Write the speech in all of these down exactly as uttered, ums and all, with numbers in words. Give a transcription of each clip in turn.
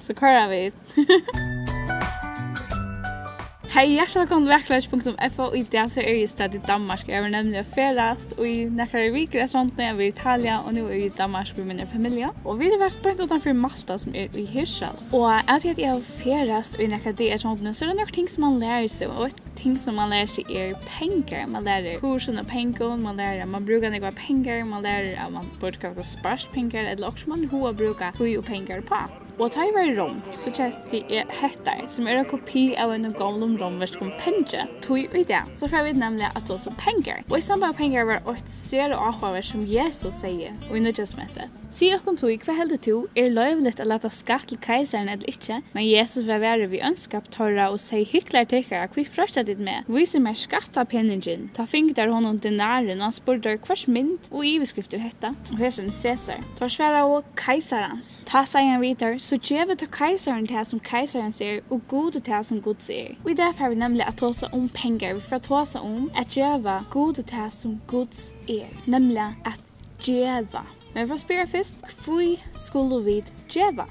So koyra vit. Hey, hjartaliga vælkomin til vakurleiki punktum f o. Í dag so eri eg stadd í Danmark. Eg var nemliga at ferðast í nakrar vikur eftir hondini, eg var í Italia, og nú eri eg í Danmark við mínari familju. Og vit eru faktiskt beint uttanfyri Malta, sum er í Hirtshals. Og av tí at eg havi ferðast í nakrar dagar eftir hondini, so er tað nøkur ting, sum mann lærir seg, og eitt ting, sum mann lærir seg, er pengar. Mann lærir kursin av pengum, mann lærir, at mann brúkar nógvar pengar, mann lærir, at mann burdi kanska spart pengar, ella okkurt, sum mann hevur hug at brúka tíð og pengar uppá. Og tá eg var í Rom, so keypti eg hettar, sum er ein kopi av einum gomlum rómverskum pengi. Tí í dag, so fara vit nemliga at tosa um pengar. Og í samband við pengar var eitt sera áhugavert, sum Jesus segði í Nýggja Testamenti. Sig okkum tí, hvat heldur tú, er loyvligt at lata skatt til keisaran ella ikki? Men Jesus var varur við óndskap teirra og segði: Hyklar tykkara, hví freista tit meg? Vísið mær skattapeningin. Tá fingu teir honum denarin, og hann spurdi teir: Hvørs mynd og yvirskrift er hetta? Og hesin er Cæsar. Teir svaraðu: Keisarans. Tá segði hann við teir: So gevið tá keisaranum tað, sum keisarans er, og Gudi tað, sum Guds er. Og í dag fara vit nemliga at tosa um pengar. Vit fara at tosa um at geva Gudi tað, sum Guds er, nemliga at geva. Men vit fara at spyrja fyrst: Hví skulu vit geva?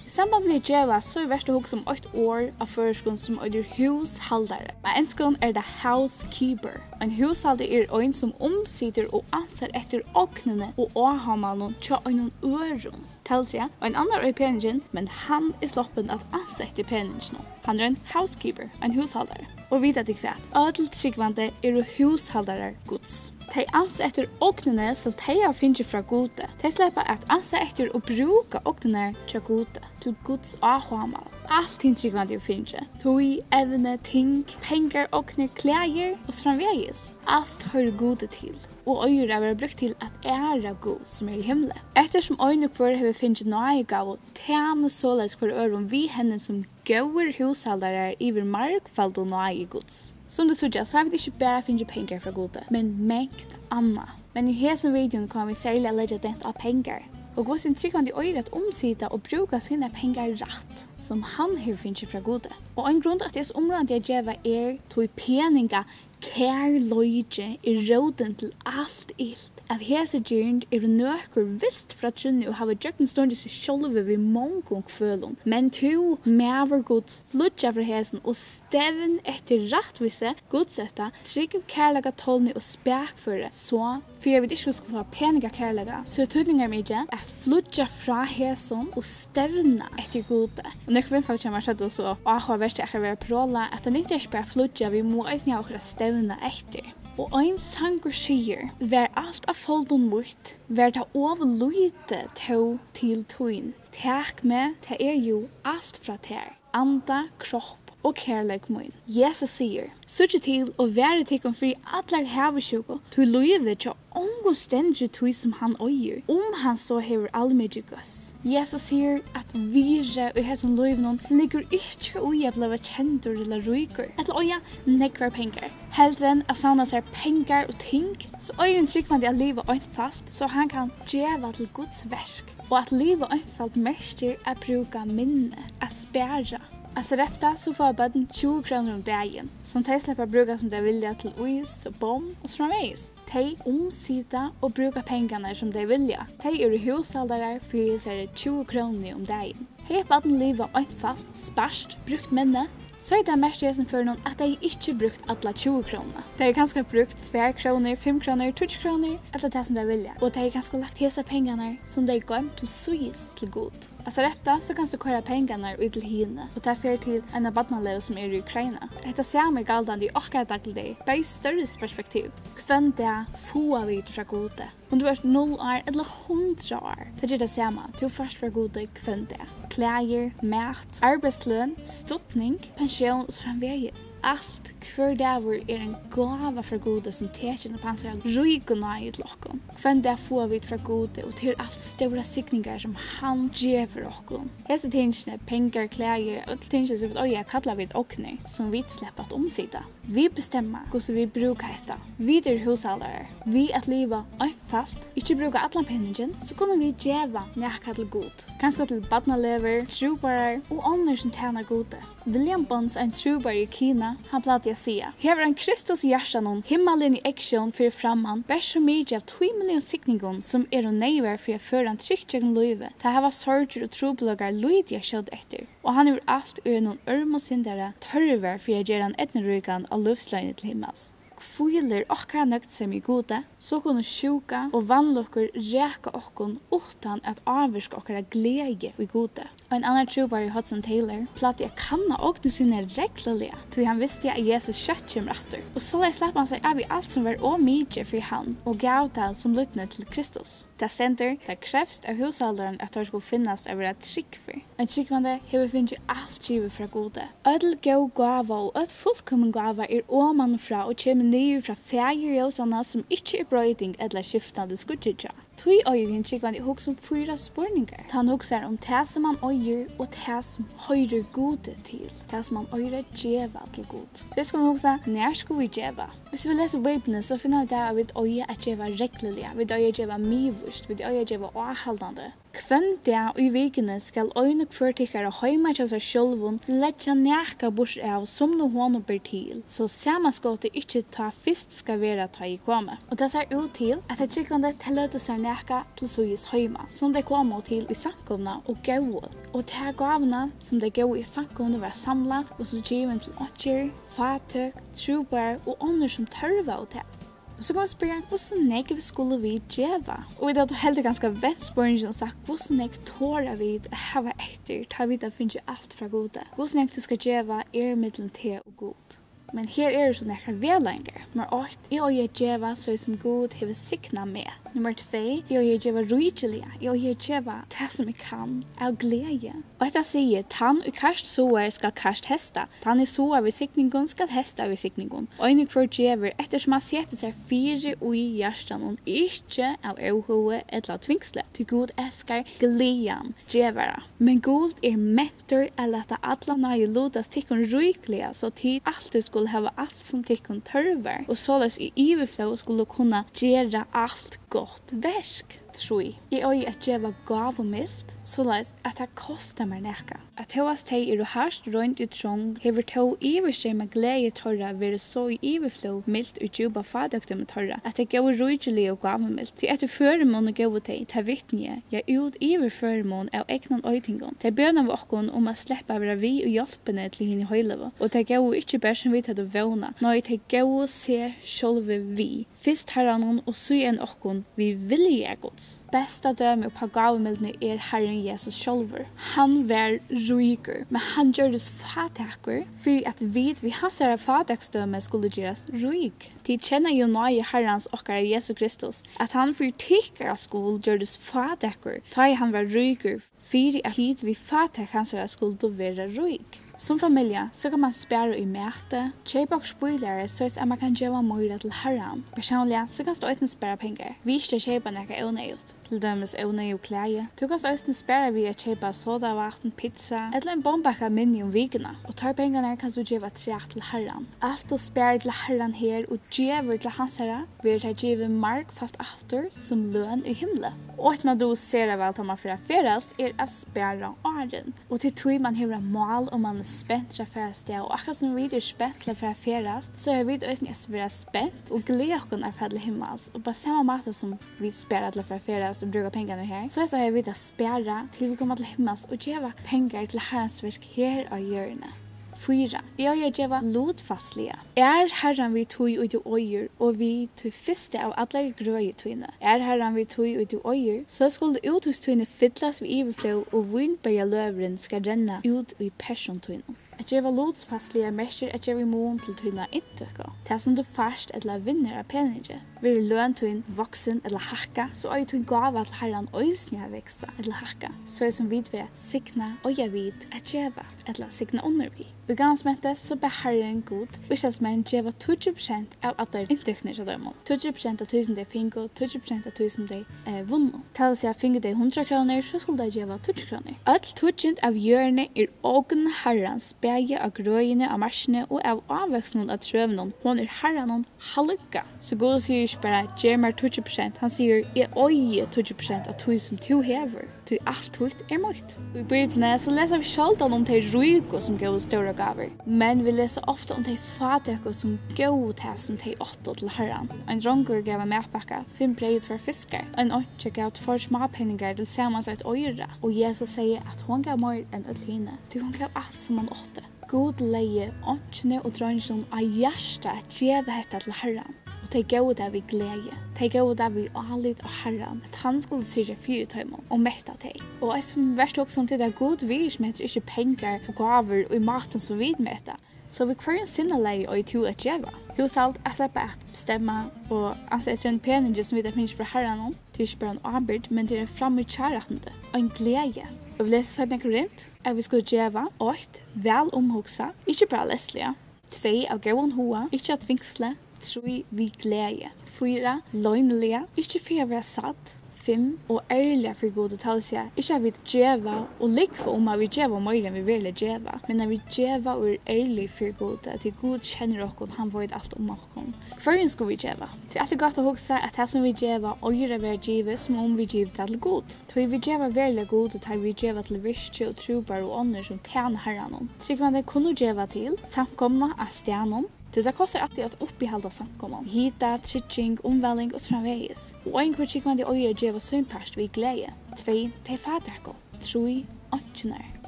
Í samband við at geva, so er vert at hugsa um eitt orð á føroyskum, sum eitur húshaldari. Á enskum er tað housekeeper. Ein húshaldari er ein, sum umsitur og ansar eftir ognini og áhugamálinum hjá einum øðrum. Tað vil siga, ein annar eigur peningin, men hann er sloppin at ansa eftir peninginum. Hann er ein housekeeper, ein húshaldari. Og vita tit hvat? Øll trúgvandi eru húshaldarar Guds. Tey ansa eftir ognini, sum tey hava fingið frá Gudi. Tey sleppa at ansa eftir og brúka ognirnar hjá Gudi til Guds áhugamál. Alt hintrúgvandi hevur fingið, tíð, evni, ting, pengar, ognir, klæðir og so framvegis. Alt hoyrir Gudi til og eigur at verða brúkt til at æra Gud, sum er í himli. Eftirsum ein og hvør hevur fingið náðigávu, tænið soleiðis hvør øðrum við henni sum góðir húshaldarar yvir margfaldu náði Guds. Sum tit síggja, so hava vit ikki bara fingið pengar frá Gudi, men mangt annað. Men í hesum videoini koma vit serliga at leggja dent á pengar, og hvussu ein trúgvandi eigur at umsita og brúka sínar pengar rætt, sum hann hevur fingið frá Gudi. Og ein grund, at tað er so umráðandi at geva, er, tí peninga kærleiki er rótin til alt ilt. Av hesi gernd eru nøkur vilst frá trúnni og hava gjøgnumstungið seg sjálvi við mongum kvølum. Men tú, maður Guds, flýggja frá hesum og stevn eftir rættvísi, gudsótta, trúgv, kærleika, tolni og spakføri, so fyri at vit ikki skulu fáa peningakærleika, so er týdningarmikið at flýggja frá hesum og stevna eftir Gudi. Og nøkur vinfólk hjá mær søgdu so áhugavert, at akkurát vera prola, at tað nyttar ikki bara at flýggja, vit mugu eisini hava okkurt at stevna eftir. Og ein sangur sigur: Var alt av foldum mítt, var tað ov lítið tó til tín. Tak meg, tað er jú alt frá tær, anda, kropp og kærleik mín. Jesus sigur: Síggið til og varið tykkum fyri allari havisjúku, tí lívið hjá ongum stendur í tí, sum hann eigur, um hann so hevur almikið góðs. Jesus sigur, at virði í hesum lívinum liggur ikki í at bliva kendur ella ríkur, ella eiga nógvar pengar. Heldur enn at savna sær pengar og ting, so eigur ein trúgvandi at liva einfalt, so hann kann geva til Guds verk. Og at liva einfalt merkir at brúka minni, at spara. At Sarepta, so fáa børn tjúgu krónur um dagin, sum tey sleppa at brúka, sum tey vilja, til ís og bomm og so framvegis. Tey umsita og brúka pengarnar, sum tey vilja. Tey eru húshaldarar fyri hesari tjúgu krónuni um dagin. Hevði eitt barn livað einfalt, spart, brúkt minni, so hevði tað merkt í hesum førinum, at tey ikki brúkt alla tjúgu krónuna. Tey hevði kanska brúkt tvær krónur, fimm krónur, tíggju krónur, ella tað, sum tey vilja. Og tey hevði kanska lagt hesar pengarnar, sum tey goymt, til síðis til Gud. At Sarepta, so kanst tú koyra pengarnar í til hini, og tað fer til eina barnalegu, sum er í Ukraina. Hetta sama er galdandi í okkara dagligdegi, bara í størri perspektiv. Hvønn dag fáa vit frá Gudi. Um tú ert null ár ella hundrað ár, tað ger tað sama. Tú fært frá Gudi hvønn dag. Klæðir, mat, arbeiðsløn, studning, pensjón og so framvegis. Alt, hvør dagur er ein gáva frá Gudi, sum tekin upp av hansara ríku náði til okkum. Hvønn dag fáa vit frá Gudi, og tað er alt stórar signingar, sum hann gevur okkum. Hesi tingini, pengar, klæðir, øll tingini, sum vit eiga, kalla vit ognir, sum vit sleppa at umsita. Vit bestemma, hvussu vit brúka hetta. Vit eru húshaldarar. Við at liva einfalt, ikki brúka allan peningin, so kunnu vit geva nakað til Gud. Kanska til barnalegu, trúboðarar og onnur, sum tæna Gudi. William Bunce, ein trúboðari í Kina, hann plagdi at siga: "Hevur ein Kristus í hjartanum, himmalin í eygsjón fyri framman, ber so mikið av tímiliga signingum, sum eru neyðugar fyri at føra hann trygt gjøgnum lívið. Tað hava sorgir og trupulleikar lítið at skjóta eftir, og hann hevur alt í einum ørmum syndara tørvar fyri at gera hann eydnuríkan á lívsleiðini til himmals." Hvílir okkara nøgdsemi í Gudi, so kunnu sjúka og vanlukkur raka okkum uttan at ávirka okkara gleði í Gudi. Ein annar trúboðari, Hudson Taylor, plagdi at kanna ogn sína regluliga, tí hann visti, at Jesus skjótt kemur aftur. Og soleiðis slapp hann sær av við alt, sum var ov mikið fyri hann, og gav tað sum lýdni til Kristus. Tað stendur: "Tað krevst av húshaldaranum, at teir skulu finnast at vera trúgvir." Ein trúgvandi hevur fingið alt givið frá Gudi. Øll góð gáva og øll fullkomin gáva er oman frá og kemur niður frá Faðir ljósanna, sum ikki er broyting ella skiftandi skuggi hjá. Tí eigur hin trúgvandi at hugsa um fýra spurningar, tá hann hugsar um tað, sum hann eigur, og tað, sum hoyrir Gudi til, tað, sum hann eigur at geva til Gud. Vit skulu hugsa: Nær skulu vit geva? Hvis vit lesa Bíbliuna, so finna vit av, at vit eiga at geva regluliga, vit eiga at geva miðvíst, vit eiga at geva áhaldandi. Hvønn dag í vikuni skal ein og hvør tykkara heima hjá sær sjálvum leggja nakað burtur av, sum nú honum ber til, so samanskotið ikki tá fyrst skal vera, tá eg komi. Og tað sær út til, at tey trúgvandi, tey løgdu sær nakað til síðis heima, sum tey komu til í samkomuna og góvu. Og ta gávuna, sum tey góvu í samkomuni, var samlað og so givin til einkjur, fátøk, trúboðar og onnur, sum tørvaðu tað. Og so kann man spyrja: Hvussu nógv skulu vit geva? Og vit hava heldur kanska vent spurningin og sagt: Hvussu nógv tora vit at hava eftir, tá vit hava fingið alt frá Gudi? Hvussu nógv tú skal geva, er millum teg og Gud. Men her eru so nakrar vegleiðingar. Nummar eitt: Eg eigi at geva, so sum Gud hevur signað meg. Nummar tvey: Eg eigi at geva ríkiliga. Eg eigi at geva tað, sum eg kann, av gleði. Og hetta sigi eg: Tann, ið kart sáar, skal kart heysta. Tann, ið sáar við signingum, skal heysta við signingum. Ein og hvør gevur, eftir sum hann setir sær fyri í hjartanum, ikki av óhóvi ella av tvingsli, tí Gud elskar glaðan gevara. Men Gud er mentur at lata alla náði lutast tykkum ríkliga, so tit altíð skulu hava alt, sum tykkum tørvar, og soleiðis í yvirflóð skulu kunna gera alt gott verk. Trý: Eg eigi at geva gávumilt, soleiðis at tað kostar mær nakað. At hóast tey eru hart roynd í trongd, hevur tó yvirstreyma gleði teirra verið so í yvirflóð milt í djúpa fátøkdømi teirra, at tey góvu ríkiliga og gávumilt. Tí eftir førimuni góvu tey, tað vitni eg, ja, út yvir førimun av egnum eitingum. Tey bønaðu okkum um at sleppa at vera við í hjálpini til hini heiløgu, og tey góvu ikki bert, sum vit høvdu vónað, nei, tey góvu seg sjálvi við. Fyrst Harranum og síðan okkum við vilja Guds. Besta dømi upp á gávumildni er Harrin Jesus sjálvur. Hann var ríkur, men hann gjørdist fátækur, fyri at vit við hansara fátæksdømi skulu gerast rík. Tit kenna jú náði Harrans okkara Jesu Kristus, at hann fyri tykkara skuld gjørdist fátækur, tá ið hann var ríkur, fyri at tit við fátæk hansara skuldu verða rík. Sum familja, so kann man spara í mati, keypa okkurt bíligari, soleiðis at man kann geva meira til Harran. Persónliga, so kanst tú eisini spara pengar, við ikki at keypa nakað óneyðugt, til dømis óneyðug klæði. Tú kanst eisini spara við at keypa sodavatn, pizza ella ein bommpakka minni um vikuna, og teir pengarnar kanst tú geva afturat til Harran. Alt tú sparar til Harran her og gevur til hansara, verður tað givið margfalt aftur sum løn í himli. Og eitt, man dugir sera væl, tá man fer at ferðast, er at spara áðrenn. Og til tí man hevur eitt mál og man er spentur at fara avstað, og akkurát sum vit eru spent til at fara at ferðast, so eru vit eisini at vera spent og gleða okkum at fara til himmals. Og á sama máta sum vit spara til at fara at ferðast og brúka pengarnar her, so, so eru vit at spara til vit koma til himmals og geva pengar til Harrans verk her á jørðini. Fýra: Eg eigi at geva lutfalsliga. Ær Harran við tí, ið tú eigur, og við tí fyrsta av allari grøði tíni. Ær Harran við tí, ið tú eigur, so skulu úthús tíni fyllast við yvirflóð, og vínberjaløvurin skal renna út í persum tínum. At geva lutfalsliga merkir at geva í mun til tína inntøku. Tað, sum tú fært ella vinnur av peningi. Verður løn tín vaksin ella hækkað, so eigur tín gáva til Harran eisini at vaksa ella hækka, so sum vit verða signað, eiga vit at geva ella signa onnur við. Í Gamla Testamenti, so bað Harrin Gud ísraelsmenn geva tíggju prosent av allari inntøkuni hjá teimum. Tíggju prosent av tí, sum tey fingu, tíggju prosent av tí, sum tey, eh, vunnu. Tað vil siga, fingu tey hundrað krónur, so skuldu tey geva tíggju krónur. Øll tíggjund av jørðini er ogn Harrans. bæði av grøðini á markini og av ávøkstinum av trøunum, hon er Harranum halga. So Gud sigur ikki bara, "Gev mær tíggju prosent", hann sigur, "Eg eigi tíggju prosent av tí sum tú hevur, tí alt títt er mítt." Í Bíbliuni, so lesa vit sjáldan um tey ríku sum góvu stórar gávur, men vit lesa ofta um tey fátæku sum góvu tað sum tey áttu til Harran. Ein drongur gav ein matpakka, fimm breyð og tveir fiskar. Ein einki gav tveir smápeningar, til samans eitt oyra, og Jesus segði, at hon gav meir enn øll hini, tí hon gav alt sum hon átti. Gud legði einkjuni og dreingjunum á hjarta at geva hetta til Harran, og tey góvu tað við gleði. Tey góvu tað við álit á Harran, at hann skuldi syrgja fyri teimum og metta tey. Og eitt sum vert hugsað um, tað er, at Gud virðismetir ikki pengar og gávur í mátum, sum vit meta. So við hvørjum sinnalagi eigur tú at geva? Húshald, at sleppa at bestemma og ansa eftir einum peningi, sum vit hava fingið frá Harranum. Tað er ikki bara ein ábyrgd, men tað er ein framíhjárættindi, ein gleði. Og vit lesa seinna Korint, at vit skulu geva, eitt, væl umhugsað, ikki bara leysliga, tvey, av góðum huga, ikki av tvingsli, trý, við gleði, fýra, loyniliga, ikki fyri at vera sædd, fimm, og ærliga fyri Gud, og tað vil siga, ikki at vit geva og lúgva um, at vit geva meira, enn vit veruliga geva, men at vit geva og eru ærlig fyri Gud, at tí Gud kennir okkum, hann veit alt um okkum. Hvørjum skulu vit geva? Tað er altíð gott at hugsa, at tað, sum vit geva, eigur at vera givið, sum um vit giva tað til Gud. Tí vit geva veruliga Gud, og tá vit geva til virki og trúboðar og onnur, sum tæna Harranum. Trúgvandi kunnu geva til samkomuna á staðnum, tí tað kostar altíð at uppihalda samkomuna, hita, trygging, umvæling og so framvegis. Og ein hvør trúgvandi eigur at geva sín part við gleði. Tvey, tey fátæku. Trý, einkjurnar.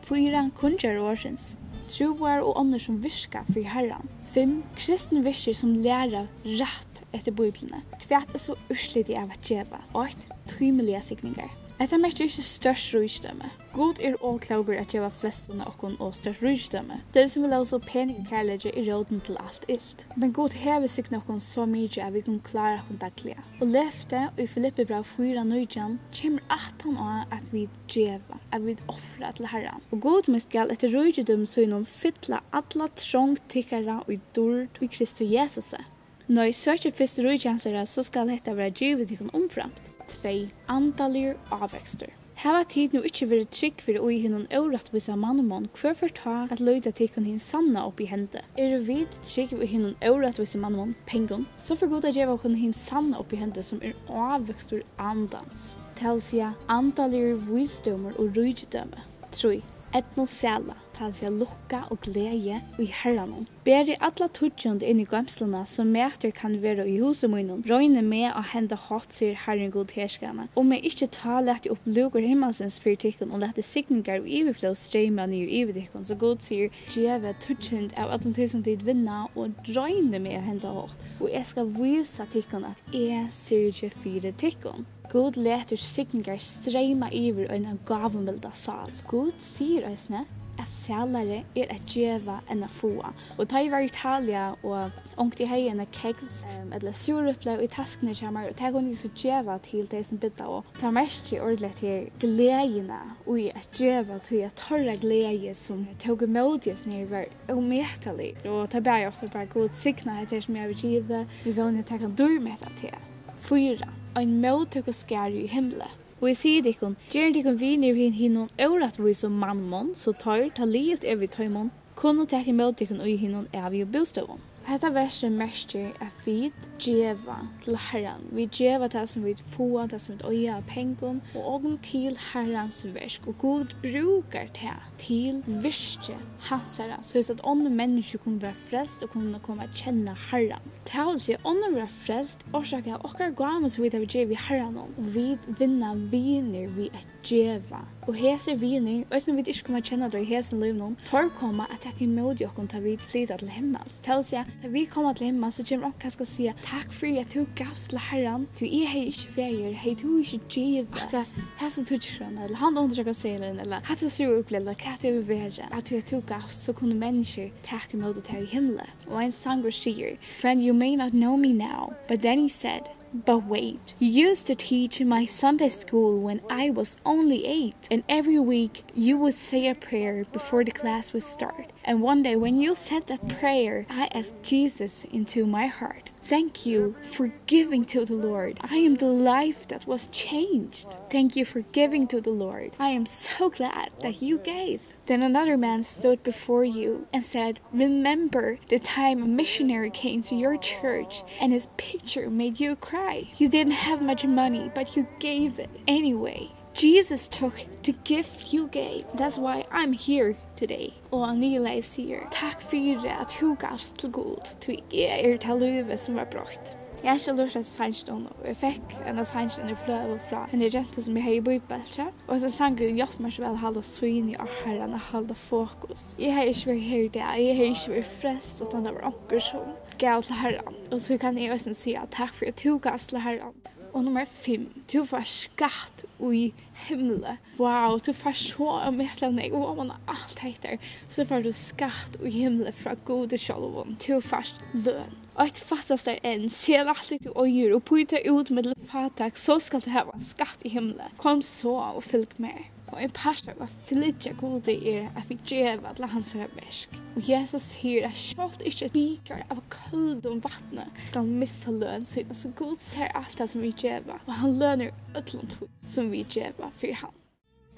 Fýra, kunngerð orðsins. Trúboðar og onnur, sum virka fyri Harran. Fimm, kristin virkir sum læra rætt eftir Bíbliuni. Hvat er so úrslitið av at geva? Eitt, tímiliga signingar. Hetta merkir ikki stórt ríkidømi. Gud er ov klókur at geva flestum av okkum ov stórt ríkidømi. Tey, sum vilja so pening og kærleiki, er rótin til alt ilt. Men Gud hevur signað okkum so mikið, at vit kunnu klára okkum dagliga. Og løftið í Filippibrævi fýra nítjan kemur aftan á, at vit geva, at vit ofra til Harran. Og Gud, mítt skal eftir ríkidømi sínum fylla alla trong tykkara í dýrd í Kristi Jesusi. Nei, søkið fyrst ríki hansara, so skal hetta vera givið tykkum umframt. Tvey, andaligur ávøkstur. Hava tit nú ikki verið trúgvir í hinum órættvísa mammon, hvør fer tá at líta tykkum hin sanna upp í hendi? Eru vit trúgv í hinum órættvísa mammon, pengum, so fer Gud at geva okkum hin sanna upp í hendi, sum er ávøkstur andans, tað vil siga, andaligur vísdómur og ríkidømi. Trý, eydnusæla, tað vil siga, lukka og gleði í Harranum. Berið alla tíggjund inn í goymsluna, so matur kann vera í húsi mínum. Roynið meg á henda hátt, sigur Harrin Gud herskaranna, um eg ikki tá lati upp lúkur himmalsins fyri tykkum og lati signingar og yvirflóð streyma niður yvir tykkum. So Gud sigur, gevið tíggjund av øllum tí, sum tit vinna, og roynið meg á henda hátt, og eg skal vísa tykkum, at eg syrgi fyri tykkum. Gud letur signingar streyma yvir eina gávumilda sál. Gud sigur eisini, at sælari er at geva enn at fáa. Og tá eg var í Italia og onkuntíð hevði eina keks, em, ella súrepli í taskuni hjá mær, og tað kundi eg so geva til tey, sum biddaðu. Tað merkir ordiliga her gleðina í at geva, tí at teirra gleði, sum tók ímóti hesum her, var ómetalig. Og tað bað eg ofta bara: Gud, signa hetta her, sum eg havi givið. Eg vóni, at tað kann dýrmeta teg. Fýra, ein móttøkuskara í himli. Og eg sigi tykkum, gerið tykkum vinir við hinum órættvísu mammon, so teir, tá liðugt er við teimum, kunnu taka ímóti tykkum í hinum ævigu bústøðum. Hetta versið merkir, at vit geva til Harran. Vit geva tað, sum vit fáa, tað, sum vit eiga av pengum, og okkum til Harrans verk. Og Gud brúkar tað til virki hansara, soleiðis at onnur menniskju kunnu vera frelst og kunnu koma at kenna Harran. Tað vil siga, onnur verða frelst orsakað av okkara gávu, sum vit hava givið Harranum. Og vit vinna vinir við at geva. Og hesir vinir, eisini um vit ikki koma at kenna teir í hesum lívinum, teir koma at taka ímóti okkum, tá vit flyta til himmals. Tað vil siga, tá vit koma til himmals, so kemur onkur kanska at siga: Takk fyri at tú gavst til Harran, tí eg hevði ikki verið her, hevði tú ikki givið akkurát hasa tíggjukrónu, ella handa hundraðkrónuseðilin, ella hatta súreplið, ella hvat tað vil vera, at tí at tú gavst, so kunnu menniskjur taka ímóti tær í himli. Og ein sangur sigur: Friend, you may not know me now, but then he said, but wait, you used to teach in my Sunday school when I was only eight, and every week you would say a prayer before the class would start. And one day when you said that prayer, I asked Jesus into my heart. Thank you for giving to the Lord. I am the life that was changed. Thank you for giving to the Lord. I am so glad that you gave. Then another man stood before you and said, "Remember the time a missionary came to your church and his picture made you cry. You didn't have much money, but you gave it anyway. Jesus took the gift you gave. That's why I'm here today." Og hann niðurlagi sigur: "Takk fyri at tú gavst til Gud, tí eg eri tað lívið sum var broytt." Eg havi ikki lurtað eftir sanginum, og eg fekk henda sangin í fløgu frá eini gentu, sum eg hevði í bíbelti, og hesin sangurin hjálpti mær so væl at halda sýn á Harran, at halda fokus. Eg hevði ikki verið her í dag, eg hevði ikki verið frelst, uttan tað var onkur, sum gav til Harran, og tí kann eg eisini siga: "Takk fyri at tú gavst til Harran." Og nummar fimm, tú fært skatt í himli. Wow, tú fært so ómetaliga nógv, og oman á alt hetta, so fært tú skatt í himli frá Gudi sjálvum. Tú fært løn. Eitt fattastar enn, sel alt, tað tú eigur, og pý tað út millum fátæk, so skalt tú hava skatt í himli. Kom so og fylg mær. Og ein partur av at fylgja Gudi er at vit geva til hansara verk. Og Jesus sigur, at sjálvt ikki eitt bikar av køldum vatni skal missa løn sína, so Gud sær alt tað, sum vit geva, og hann lønir øllum tí, sum vit geva fyri hann.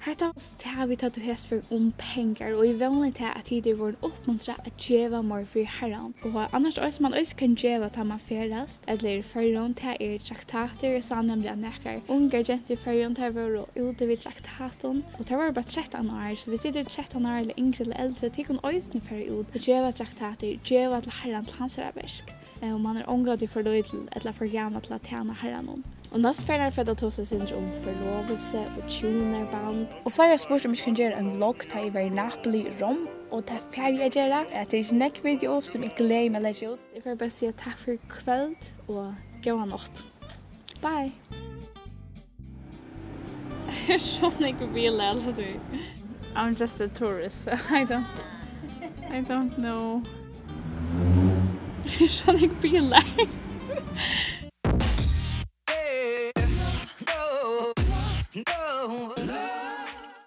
Hetta var tað, vit høvdu hesa ferð um pengar, og eg vóni tað, at tit eru vorðin uppmuntrað at geva meir fyri Harran. Og annars eisini, man eisini kann geva, tá man ferðast, ella er í Føroyum, tað er traktatir. Eg sá nemliga nakrar ungar gentur í Føroyum, tær vóru úti við traktatum, og tær vóru bara trettan ár, so hvis tit eru trettan ár ella yngri ella eldri, tit kunnu eisini fara út og geva traktatir, geva til Harran, til hansara verk. Eh, og man er ongantíð for lítil ella for gamal til at tæna Harranum. Og næst fara vit at tosa eitt sindur um forlovelse og hjúnaband. Og fleiri hava spurt, um eg ikki kann gera ein vlogg, tá eg var í Napoli og Rom, og tað fari eg at gera. Eh, tað er ikki nógv video, sum eg gleði meg at leggja út. Eg fari bara at siga takk fyri í kvøld og góða nátt. Bye. Eg eri so nógv í bili alla tíð. I'm just a tourist, so I don't, I don't know. Eg eri so nógv í bili.